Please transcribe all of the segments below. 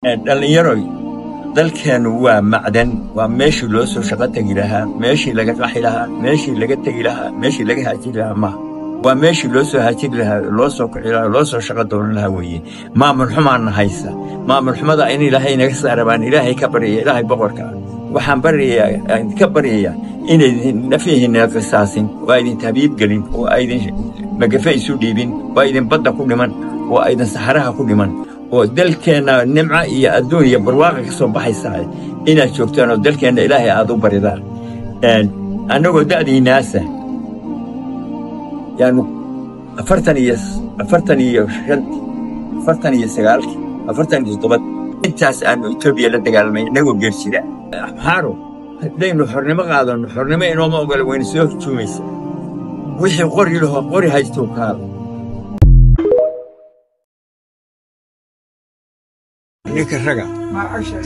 Dhallinyaroy, dalkeennu waa macdan, waa meeshii loo soo shaqo tegi lahaa, meeshii laga qaxi lahaa, meeshii laga tegi lahaa, meeshii laga haajiri lahaa maaha, waa meeshii loo soo haajiri lahaa, loo soo kici lahaa, loo soo shaqo doonan lahaa weeye. Maamul xumaana haysa, maamul xumada in Ilaahay naga saara baan Ilaahay ka baryaya. Ilaahay boqorka ah waxaan baryayaa, ka baryayaa inaydin nafihiinna qisaasin oo aydin tabiib gelin oo aydin magafe isu dhiibin oo aydin badda ku dhiman oo aydin saxaraha ku dhiman, oo dalkeenna nimco iyo adduun iyo barwaaqa ka soo baxaysaa inaad joogtaan oo dalkeenna Ilaahay aad u baridaan. Annagoo da'diinaasa yaanu 40 iyo 45, 49-kii, 47 intaas aanu Etoobiya la dagaalamay innagoo geer jira. Amxaaro haddaynu xornimo qaadanno, xornimo inooma ogola, wayna soo hujuumaysa. Wixii qori laho qori haystuu kaada. Ninka raga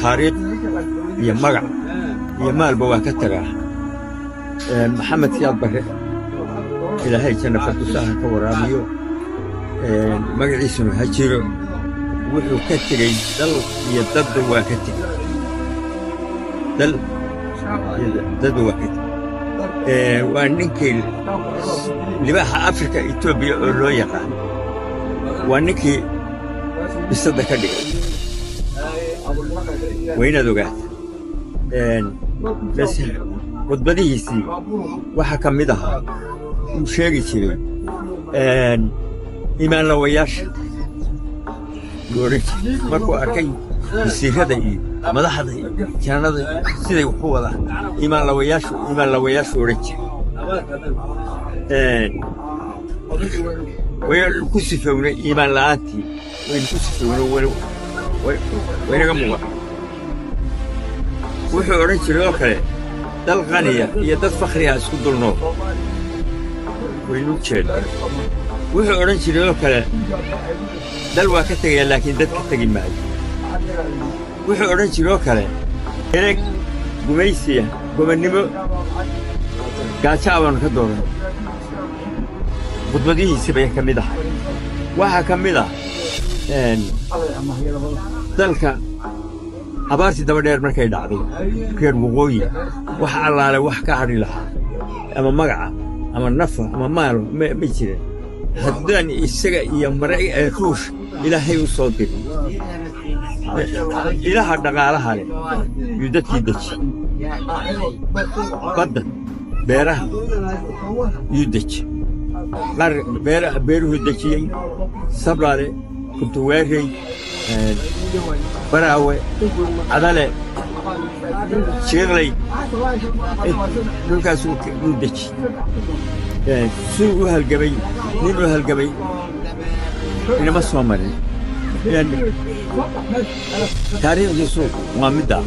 taariikh iyo magac iyo maalba waa ka tagaa. Maxamed Siyaad Barre, Ilaahay janna fardusaha ka waraabiyo, magaciisuna ha jiro. Wuxuu ka tegey dal iyo dadba waa ka tegey, dal iyo dadba waa ka tegey. Waa ninkii libaaxa Afrika Etoobiya oo loo yaqaan, waa ninkii bisadda ka dhigay. Waa inaad ogaata bas khudbadihiisii waxaa ka mid ahaa uu sheegi jiray imaanlawayaasha yuu odhan jiray markuu arkay wasiirada iyo madaxda iyo jannada siday wax u wadaan, imaanlawayaashu, imaanlawayaashu odhan jiray. Waynu ku sifownay iimaan la'aantii, waynu ku sifownay, waynaga muuqan. Wuxuu odhan jiray oo kale dal qaniya iyo dad fakhriya isku dul nool, waynu jeedna. Wuxuu odhan jiray oo kale dal waa ka tegaya laakiin dad ka tegi maayo. Wuxuu odhan jiray oo kale ereg gumaysiya gobonnimo gaajo baanu ka dooran. Khudbadihiisi bay ka mid ahay. Waxaa ka mid ah dalka abaartii daba dheer markay dhacday, reer waqooyi wax allaale wax ka hadhi lahaa ama magaca ama nafa ama maalo ma jirin haddaan isaga iyo mara Ruush Ilaahay u soo diray. Ilaha dhaqaalaha leh yuu dadkii deji, badda beeraha yuu deji, qar beeraha beeruhuu dejiyey, Sablaale, Kuntuwaarey, Baraawe, Cadale, Shiiqley, dhulkaas wuu deji. Siduu u halgamay nin u halgamay inama soo marin. Taariikhdiisu waa middaa.